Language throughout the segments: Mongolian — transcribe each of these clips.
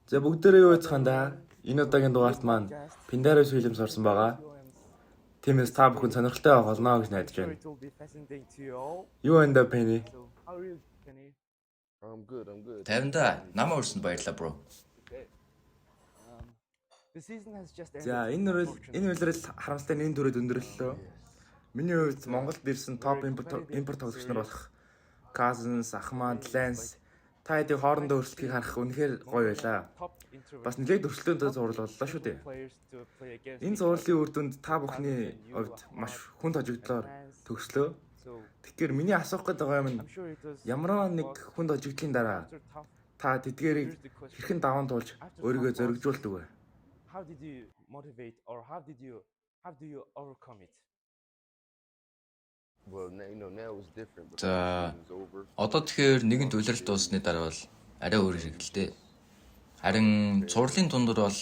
За, бүгдээрээ юу яцхан да. Энэ удаагийн дугаарт маань Пиндарус Уильямс орсон байгаа. Тиймээс та бүхэн сонирхолтой байх болно гэж найдаж байна. It will be fascinating to you all. Юу байна да, Пенни? So, how are you, Penny? I'm good. I'm good. 50-да намаа урьсанд баярлаа, bro. The season has just ended. За, энэ улирал харамсалтай нь энэ түрээд өндөрлөлөө. Миний хувьд Монголд ирсэн топ импорт тоглогч нар болох Cousins, Ahmad, Lance та хэдийг хоорондоо өрсөлдөхийг харах үнэхээр гоё байлаа. Top interview Бас нэлээд өрсөлдөөнтэй цуврал боллоо шүү дээ. players to play against Энэ each цувралын үр дүнд та бүхний хувьд маш хүнд хожигдлоор төгслөө. So, Тэгэхээр миний асуух гээд байгаа юм нь I'm sure it was ямар нэг хүнд хожигдлын дараа after tough. та тэдгээрийг Here's the question. хэрхэн даван туулж өөрийгөө зоригжуулдаг вэ? How did you motivate or how do you overcome it? Well, now it's different because За, the season's over. Одоо тэгэхээр нэгэнт улирал дууссаны дараа бол арай өөр хэрэгэлтэй. Харин цувралын дундуур бол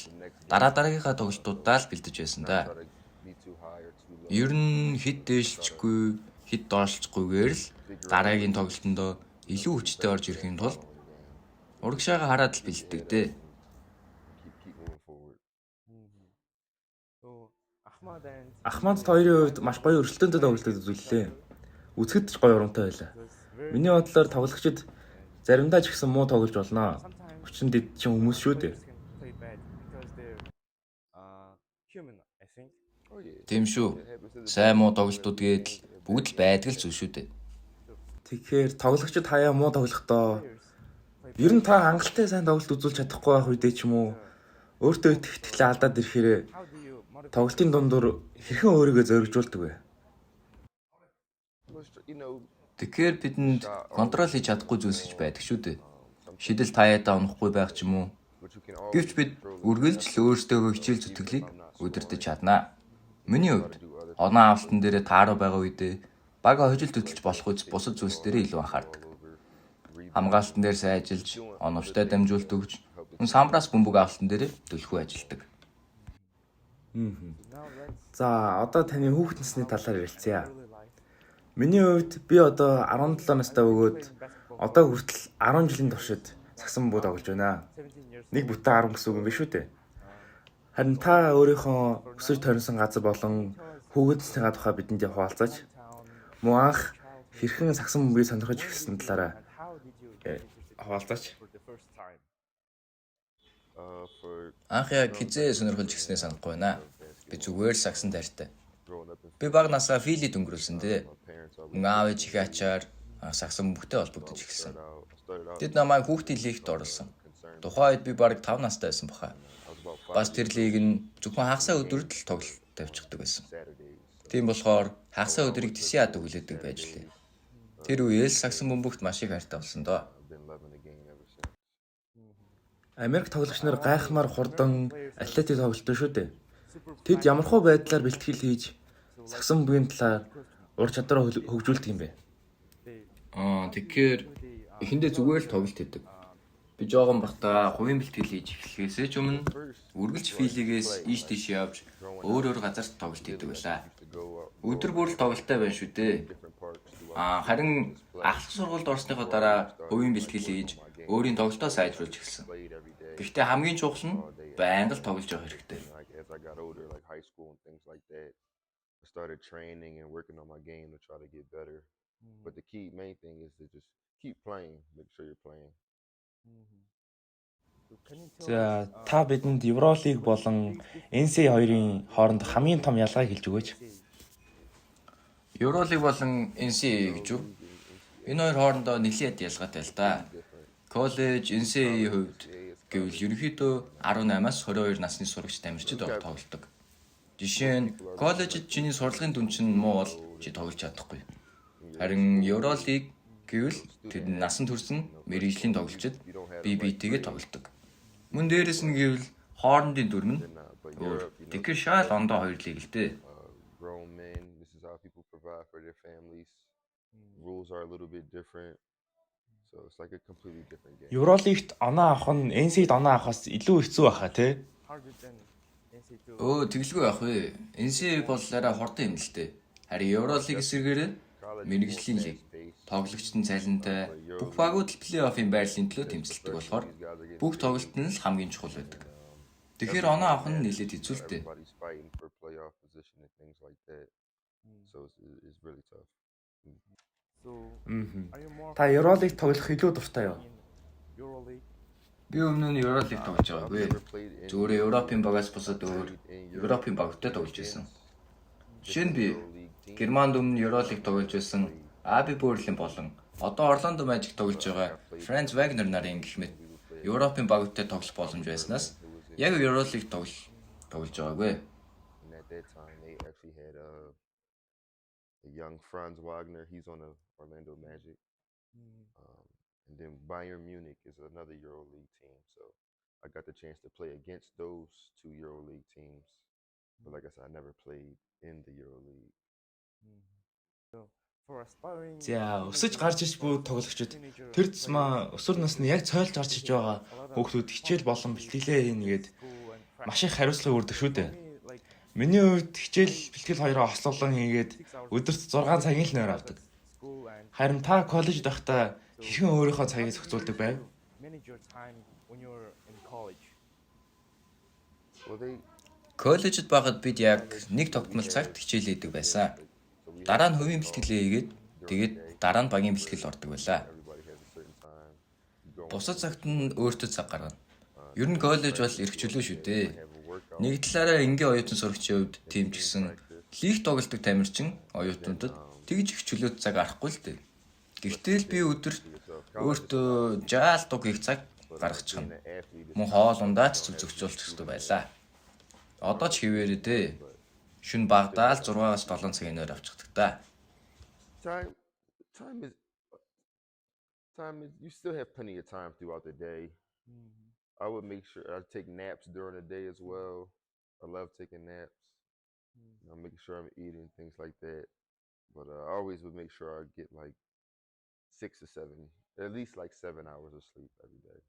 дараа дараагийнхаа тоглолтуудаа л бэлдэж байсан да. Try to be too high or too low. Ер нь хэд дээшилчихгүй, хэд доошилчихгүйгээр л дараагийн тоглолтондоо илүү хүчтэй орж ирэхийн тулд урагшаага хараад л бэлддэг дээ. Keep moving forward. So, Ahmad and Ахмад хоёрын хувьд маш гоё өрсөлдөөнтэй тоглолтод үзүүллээ. Үзэхэд ч гоё урамтай байлаа. was very Миний бодлоор тоглогчид заримдаа ч гэсэн муу тоглож болно. Sometimes Учир нь тэд чинь хүмүүс шүү дээ. players can play bad because they're human, I think. Oh yeah. Тийм шүү. Сайн муу тоглолтууд гээд л бүгд л байдаг л зүйл шүү дээ. Тэгэхээр тоглогчид хаяа муу тоглохдоо Players play ер нь та хангалттай сайн тоглолт үзүүлж чадахгүй байх үедээ ч юм уу, өөртөө итгэх итгэлээ алдаад ирэхээр How do you motivate? тоглолтын дундуур хэрхэн өөрийгөө зоригжуулдаг вэ? Well, Тэгэхээр бидэнд control хийж чадахгүй зүйлс гэж байдаг шүү дээ. Шидэл таяадаа унахгүй байх ч юм уу. But you can always Гэвч бид үргэлж л өөрсдөө хичээл зүтгэлийг удирдах чаднаа. Миний хувьд оноо авалтан дээрээ тааруу байгаа үедээ бага хожил хөдөлж болох үз бусад зүйлс дээрээ илүү анхаардаг. Хамгаалтан дээр сайжилж, оновчтой дамжуулалт өгч, мөн самбраас бөмбөг авалтан дээрээ түлхүү ажилладаг. За, одоо таны хүүхэд насны талаар ярилцъя. Миний хувьд би одоо 17 настай бөгөөд одоо хүртэл 10 жилийн туршид сагсан бөмбөг тоглож байна. Нэг бүтэн 10 гэсэн үг юм биш үү дээ. Харин та өөрийнхөө өсөж торнисон газар болон хүүхэд насныхаа тухай бидэндээ хуваалцаач. Мөн анх хэрхэн сагсан бөмбөгийг сонирхож эхэлсэн талаараа хуваалцаач. For Анх яг хэзээ сонирхолж ирснээ санахгүй байна. Би зүгээр л сагсан дайртай. Growing up in Би бага насаа Филид өнгөрүүлсэн дээ. My parents always Мөн аав ээжийнхээ ачаар анх сагсан бөмбөгтэй холбогдож эхэлсэн. Out. I started out Тэд намайг хүүхдийн лигт оруулсан. Тухайн үед би бараг 5 настай байсан баха. I was about 5 Бас тэр лиг нь зөвхөн хагасаа өдөрт л тоглолт тавьчихдаг байсан. Saturdays. Тийм болохоор хагасаа өдрийг тэсэн яадаг хүлээдэг байж лээ. Тэр үеэс сагсан бөмбөгт маш их хайртай болсон доо. I've been loving the game ever since. Америк тоглогч нар гайхмаар хурдан, атлетик тоглолттой шүү дээ. Тэд ямархуу байдлаар бэлтгэл хийж сагсан бөмбөгийн талаар ур чадвараа хөгжүүлдэг юм бэ? Аа, тэгэхээр эхэндээ зүгээр л тоглолт хийдэг. Би жоохон байхдаа хувийн бэлтгэл хийж эхлэхээсээ ч өмнө үргэлж Филигээс ийш тийш явж, өөр өөр газарт тоглолт хийдэг байлаа. To go up Өдөр бүр л тоглолттой байна шүү дээ. different parks throughout Аа, харин ахлах сургуульд орсныхоо дараа хувийн бэлтгэл хийж, өөрийн тоглолтоо сайжруулж эхэлсэн. Played every day. Гэхдээ хамгийн чухал нь байнга л тоглож явах хэрэгтэй. Like as I got older, like high school and things like that, I started training and working on my game to try to get better. But the key main thing is to just keep playing. Make sure you're playing. За, та бидэнд Евролиг болон NCAA хоёрын хооронд хамгийн том ялгааг хэлж өгөөч. Евролиг болон NCAA гэж үү? Энэ хоёр хоорондоо нэлээд ялгаатай л да. Коллеж, NCAA хувьд гэвэл ерөнхийдөө 18-аас 22 насны сурагч тамирчид тоглодог. Жишээ нь, коллежид чиний сурлагын дүн чинь муу бол чи тоглож чадахгүй. Харин Евролиг гэвэл тэр насан турш нь мэргэжлийн тоглогчид бие биетэйгээ тоглодог. Мөн дээрэс нь гэвэл хоорондын дүрэм нь өөр. Тэгэхээр шал ондоо хоёр лиг л дээ. Grown men. This is how people provide for their families. Rules are a little bit different. So it's like a completely different game. Евролигт оноо авах нь NCAA-д оноо авахаас илүү хэцүү байхаа, тий? Harder than NCAA. Өө, тэгэлгүй яах вэ? NCAA бол арай хурдан юм л дээ. Харин Евролиг эсрэгээрээ мэргэжлийн лиг. Тоглогчд нь цалинтай, бүх багууд л плей-оффын байрлалын төлөө тэмцэлдэг болохоор бүх тоглолт нь л хамгийн чухал байдаг. Тэгэхээр оноо авах нь нэлээд хэцүү л дээ. Everybody's fighting for playoff position and things like that. So it's really tough. So are you more Та Евролиг тоглох илүү дуртай юу? in EuroLeague? Би өмнө нь Евролиг тоглож I've байгаагүй. never played in Зүгээр Европын багаас бусад өөр played in Europe Европын багтай тоглож байсан. Жишээ нь би League team. Германд өмнө Евролиг тоглож байсан AB Берлин болон одоо Орландо Мажик тоглож байгаа Франц Вагнер нарын гэх мэт Европын багтай тоглох боломж байснаас яг Евролиг тоглож байгаагүй. And at that time, they actually had a young Franz Wagner. He's on the Orlando Magic. And then Bayern Munich is another EuroLeague team. So I got the chance to play against those two EuroLeague teams. But like I said, I never played in the EuroLeague. So for aspiring За, өсөж гарч ирж буй тоглогчид тэр тусмаа өсвөр насны яг цойлж гарч ирж байгаа хүүхдүүд хичээл болон бэлтгэлээ хийнэ гээд маш их хариуцлага үүрдэг шүү дээ. Миний хувьд хичээл бэлтгэл хоёроо хослуулан хийгээд өдөрт 6 цагийн л нойр авдаг. Харин та коллежид байхдаа хэрхэн өөрийнхөө цагийг зохицуулдаг байв? Manage your time when you're in college. Well, they Коллежид байхад бид яг нэг тогтмол цагт хичээл хийдэг байсан. Дараа нь хувийн бэлтгэлээ хийгээд тэгээд дараа нь багийн бэлтгэл ордог байлаа. everybody has a certain time. You go Бусад цагт нь өөртөө цаг гаргана. Ер нь коллеж бол эрх чөлөө шүү дээ. have a workout. Нэг талаараа энгийн оюутан сурагчийн хувьд тийм ч гэсэн лиг тоглодог тамирчин оюутнуудад тэгж их чөлөөт цаг гарахгүй л дээ. Гэхдээ л би өдөрт өөртөө жаал дуг хийх цаг гаргачихна. Being an athlete is Мөн хоол ундаа ч зөв зохицуулчих хэрэгтэй байлаа. Одоо ч хэвээрээ дээ. Шөнө багадаа л 6-аас 7 цагийн нойр авчихдаг та. time. Time is you still have plenty of time throughout the day. I would make sure I take naps during the day as well. I love taking naps. Making sure I'm eating, things like that. But I always would make sure I get like 6 or 7, at least like 7 hours of sleep every day.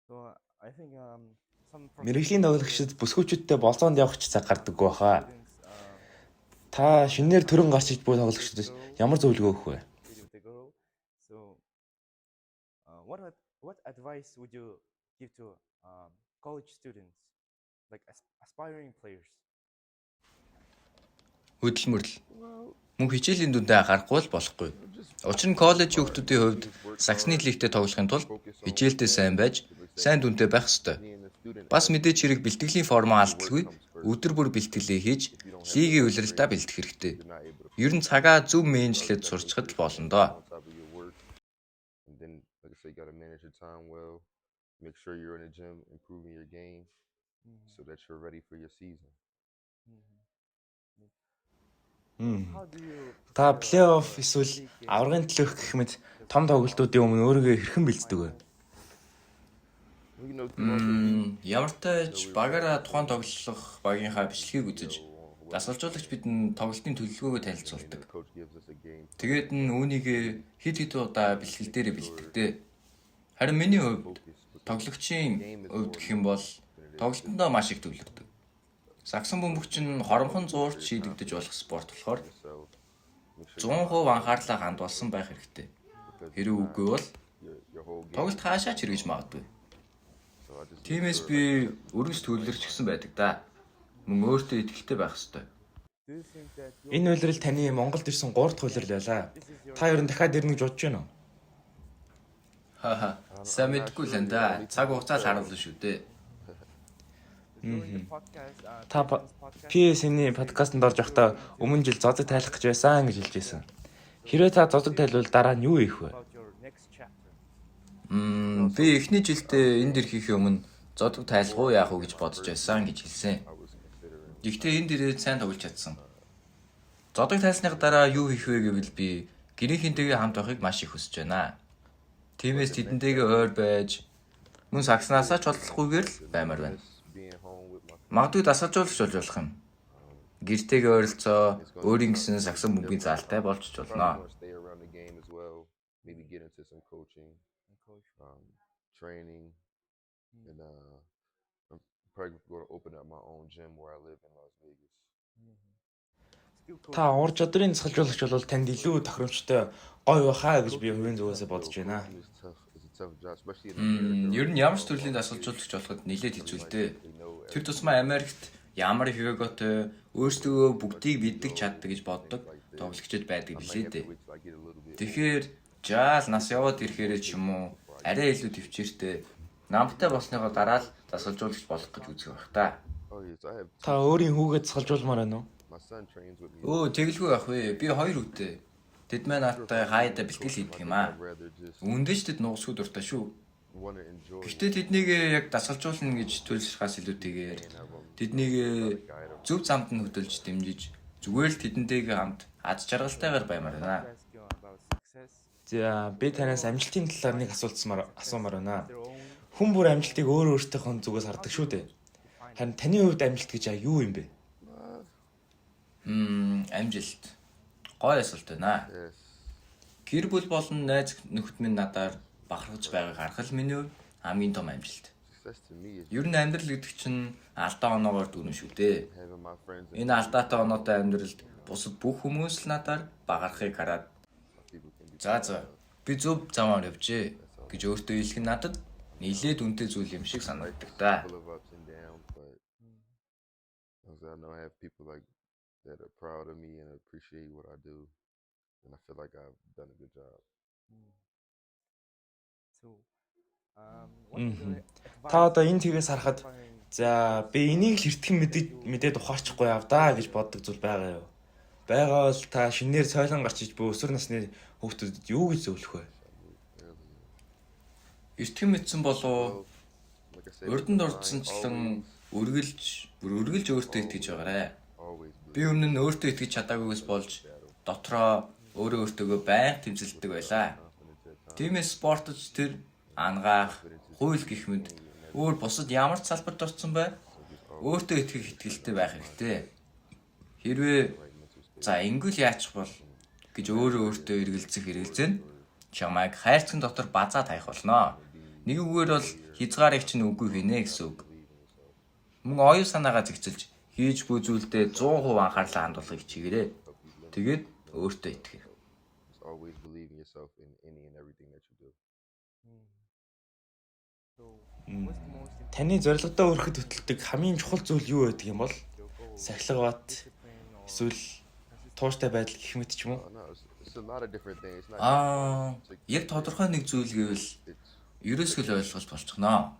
So I think some Мэргэжлийн тоглогчид бүсгүйчүүдтэй болзоонд явах ч цаг гардаггүй байх аа. students Та шинээр төрөн гарч иж буй тоглогчдод ямар зөвлөгөө өгөх вэ? with the girl. So what advice would you give to college students, like aspiring players? Хөдөлмөрлөл. Мөн хичээлийн дүндээ анхаарахгүй л болохгүй. Учир нь коллежийн хүүхдүүдийн хувьд сагсны лигтээ тоглохын тулд хичээлдээ сайн байж, сайн дүнтэй байх ёстой. Being a student, Бас мэдээж хэрэг бэлтгэлийн формоо алдалгүй өдөр бүр бэлтгэлээ хийж, лигийн улиралдаа бэлдэх хэрэгтэй. you're not able to Ер нь цагаа зөв менежлээд сурчхад л болно доо. on top of your work. And then, like I say, you got to manage your time well. Make sure you're in the gym, improving your game, so that you're ready for your season. How do you Та плей-офф эсвэл аваргын төлөөх гэх мэт том тоглолтуудын өмнө өөрийгөө хэрхэн бэлддэг вэ? Well, throughout the week, Ямар ч багаараа тухайн тоглох багийнхаа бичлэгийг үзэж дасгалжуулагч бидэнд тоглолтын төлөвлөгөөгөө танилцуулдаг. the coach gives us a game. Тэгээд нь үүнийг хэд хэд удаа бэлтгэл дээрээ бэлтгэдэг дээ. Харин миний хувьд тоглогчийн хувьд гэх юм бол тоглолтондоо маш их төвлөрдөг. Сагсан бөмбөгч нь хоромхон зуурт шийдэгдэж болох спорт болохоор So make sure 100% анхаарлаа хандуулсан байх хэрэгтэй. Хэрэв үгүй бол your whole game. тоглолт хаашаа ч эргэж магадгүй. So I just make Тиймээс sure, би өргөс төвлөрч гисэн байдаг да. Мөн өөртөө итгэлтэй байх ёстой. Do you think that you Энэ улирал таны Монголд ирсэн 3 дахь улирал байлаа. Та ер нь дахиад ирнэ гэж бодож байна уу? Ха. Сайн мэдэхгүй л энэ да. Цаг хугацаа л харуулна шүү дээ. during the podcast Та President's podcast PSN-ийн подкастт орж явахдаа өмнө жил зодог тайлах гэж байсан гэж хэлж байсан. Хэрвээ та зодог тайлвал дараа нь юу хийх вэ? about your next chapter? Би эхний жилдээ энд ирэхийнхээ өмнө зодог тайлах уу яах уу гэж бодож байсан гэж хэлсэн. I was considering Гэхдээ энд ирээд сайн тоглож чадсан. Зодог тайлсных дараа юу хийх вэ гэвэл би гэрийнхэнтэйгээ хамт байхыг маш их хүсэж байна. Тиймээс тэдэнтэйгээ ойр байж мөн сагснаасаа ч холдохгүйгээр л баймаар байна. just being home with my Магадгүй дасгалжуулагч болж болох юм. Гэртэйгээ ойролцоо өөрийн гэсэн сагсан бөмбөгийн заалтай болж ч probably болно. want to stay around the game as well. Maybe get into some coaching, Coach. Training, and I'm probably going to open up my own gym where I live in Las Vegas. Та ур чадрын дасгалжуулагч бол танд илүү тохиромжтой, гоё байхаа гэж би хувийн зүгээсээ бодож байна. Ер нь ямар ч төрлийн дасгалжуулагч болоход нэлээд хэцүү л дээ. Тэр тусмаа Америкт ямар их эготой, өөрсдөө бүгдийг мэддэг, чаддаг гэж боддог тоглогчид байдаг билээ дээ. Тэгэхээр жаал нас яваад ирэхээрээ ч юм уу арай илүү тэвчээртэй, намтай болсныхоо дараа л дасгалжуулагч болох гэж үзэх байх та. Та өөрийн хүүгээ дасгалжуулмаар байна уу? Өө, тэгэлгүй яах вэ? Би хоёр хүүтэй. Тэд маань надтай хаяада бэлтгэл хийдэг юм аа. Үүндээ ч тэд нугасгүй дуртай шүү. Гэхдээ тэднийг яг дасгалжуулна гэж төлөвлөхөөс илүүтэйгээр тэднийг зөв замд нь хөдөлж дэмжиж, зүгээр л тэдэнтэйгээ хамт аз жаргалтайгаар баймаар байна. За, би танаас амжилтын талаар нэг асуулт асуумаар байна. Хүн бүр амжилтыг өөр өөртөөхөө зүгээс хардаг шүү дээ. Харин таны хувьд амжилт гэж юу юм бэ? Амжилт. Гоё асуулт байна. Гэр бүл болон найз нөхөд минь надаар бахархаж байгааг харах л миний хувьд хамгийн том амжилт. Ер нь амьдрал гэдэг чинь алдаа оноогоор дүүрнэ шүү дээ. Энэ алдаатай оноотой амьдралд бусад бүх хүмүүс л надаар бахархахыг хараад за би зөв замаар явжээ гэж өөртөө хэлэх нь надад нэлээд үнэтэй зүйл юм шиг санагддаг та. I know I have people like that are proud of me and appreciate what I do, and I feel like I've done a good job. Та одоо энэ тэгээс харахад за би энийг л эртхэн мэдээд ухаарчихгүй яав даа гэж боддог зүйл байгаа юу? Байгаа бол та шинээр цойлон гарч иж буй өсвөр насны хүүхдүүдэд юу гэж зөвлөх вэ? Эртхэн мэдсэн болов урд нь дурдсанчлан үргэлж бүр үргэлж өөртөө итгэж байгаарай. Би өмнө нь өөртөө итгэж чадаагүйгээс болж дотроо өөрөө өөртөөгөө байнга тэмцэлддэг байлаа. Тиймээс спортод ч тэр ангаах, хууль гэх мэт өөр бусад ямар ч салбарт орсон бай өөртөө итгэх итгэлтэй байх хэрэгтэй. Хэрвээ за ингэл яачих бол гэж өөрөө өөртөө эргэлзэх эргэлзээ нь чамайг хайрцагт дотор базаа таях болно. Нэг үгээр бол хязгаарыг чинь үгүй хийнэ гэсэн үг. Мөн оюун санаагаа зэгцэлж хийж буй зүйлдээ 100% анхаарлаа хандуулахыг хичээгээрэй. Тэгээд өөртөө итгэх. Just always believe in yourself in any and everything that you do. Таны зорилгодоо хүрэхэд хөтэлдэг хамгийн чухал зүйл юу байдаг юм бол? Сахилга бат эсвэл тууштай байдал гэх мэт ч юм уу? No, it's a lot of different things. Аа, яг тодорхой нэг зүйл гэвэл ерөөсөө л ойлголт болчихноо.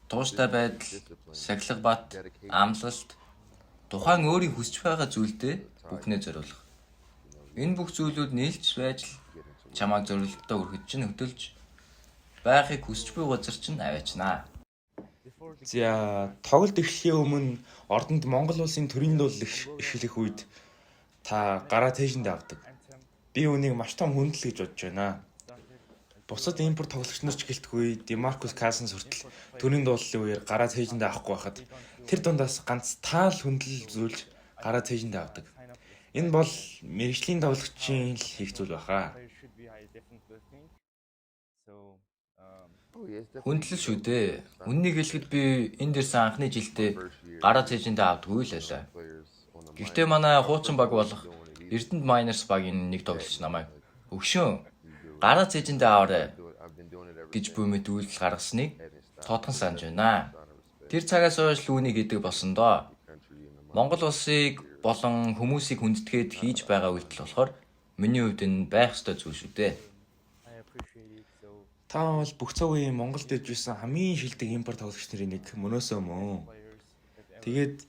Тууштай байдал, сахилга бат, амлалт, тухайн өөрийн хүсэж байгаа зүйлдээ бүхнээ зориулах. Энэ бүх зүйлүүд нийлж байж л чамайг зорилгодоо хүрэхэд чинь хөтөлж байхыг хүсэж буй газар чинь аваачнаа. За, тоглолт эхлэхийн өмнө ордонд Монгол улсын төрийн дуулал эхлэх үед та гараа цээжиндээ авдаг. Би үүнийг маш том хүндлэл гэж бодож байна. Бусад импорт тоглогч нар ч гэлтгүй Демаркус Касенс хүртэл төрийн дууллын үеэр гараа цээжиндээ авахгүй байхад тэр дундаас ганц та л хүндлэл үзүүлж гараа цээжиндээ авдаг. Энэ бол мэргэжлийн тоглогчийн л хийх зүйл байх аа. Хүндлэл шүү дээ. Үнэнийг хэлэхэд би энд ирсэн анхны жилдээ гараа цээжиндээ авдаггүй л байлаа. Гэхдээ манай хуучин баг болох Эрдэнэт Miners багийн нэг тоглогч намайг "Өгшөн, гараа цээжиндээ аваарай" гэж буй мэт үйлдэл гаргасныг тоотхон санаж байна. Тэр цагаас хойш л үүнийг хийдэг болсон доо. Монгол улсыг болон хүмүүсийг хүндэтгээд хийж байгаа үйлдэл болохоор миний хувьд энэ байх ёстой зүйл шүү дээ. Та бол бүх цаг үеийн Монголд ирж байсан хамгийн шилдэг импорт тоглогч нарын нэг мөнөөсөө мөн. Тэгээд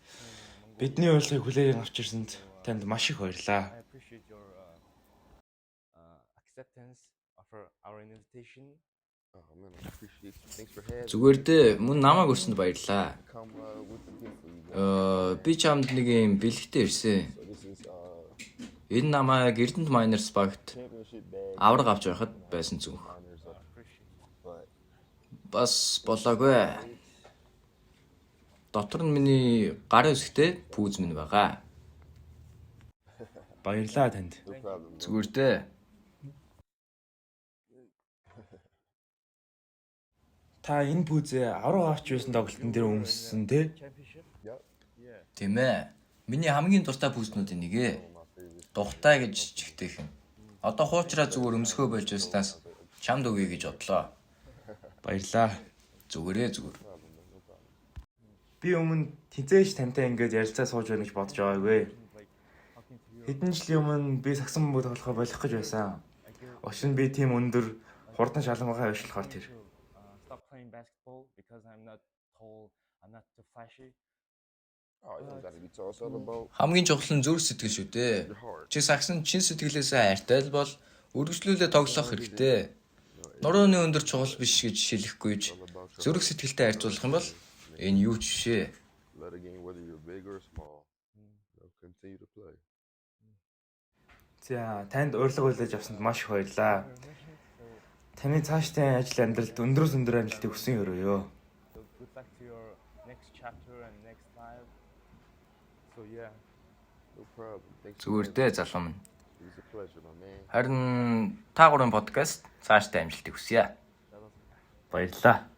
бидний урилгыг хүлээн авч ирсэнд танд маш их баярлалаа. I appreciate your acceptance of our invitation. Oh man, I appreciate you. Thanks for having me. Зүгээр дээ, мөн намайг урьсанд баярлалаа. Come with the gift for you guys. Би чамд нэг юм бэлэгтэй ирсэн. So this is Энэ намайг Эрдэнэт Miners багт championship bag. авраг авч байхад байсан зүнх. Miners up. But Бас болоогүй. Дотор нь миний гарын үсгтэй пүүз минь байгаа. Баярлалаа танд. no problem, man. Зүгээр дээ. Та энэ пүүзээ авраг авч байсан тоглолтын дээр өмссөн тий? Championship? Yep. Yeah. Тийм ээ. Миний хамгийн дуртай пүүснүүдийн нэг ээ. Тухтай гэж чигтэйхэн. Одоо хуучраа зүгээр өмсгөө болж байснаас чамд өгье гэж бодлоо. Баярлаа. Зүгээрээ зүгээр. Би өмнө тэнцээш тантай ингэж ярилцаа сууж байна гэж бодож байгаагүй. Хэдэн жилийн өмнө би сагсан бөмбөг тоглохоо болох гэж байсан. Учир нь би тийм өндөр хурдан шалангаа авчлахаар тэр. Stop playing basketball because I'm not tall, I'm not too flashy. Oh, you don't gotta be tall. It's all about Хамгийн чухал нь зүрх сэтгэл шүү дээ. your heart. Чи сагсан чин сэтгэлээсээ хайртай л бол үргэлжлүүлээ тоглох хэрэгтэй. Нурууны өндөр чухал биш гэж шилэхгүй ч зүрх сэтгэлтэй харьцуулах юм бол энэ юу ч биш ээ. Let a game, whether you're big or small, continue to play. За, танд урилга хүлээж авсанд маш их баярлалаа. Таны цаашдын ажил амьдралд өндрөөс өндөр амжилтыг хүсэн ерөөе. So good luck to your next chapter and next life. So yeah. No problem. Thanks for Зүгээр having дээ залуу минь. me. It was a pleasure, my man. Харин та гурван подкаст цаашдаа амжилтыг хүсье. Баярлалаа.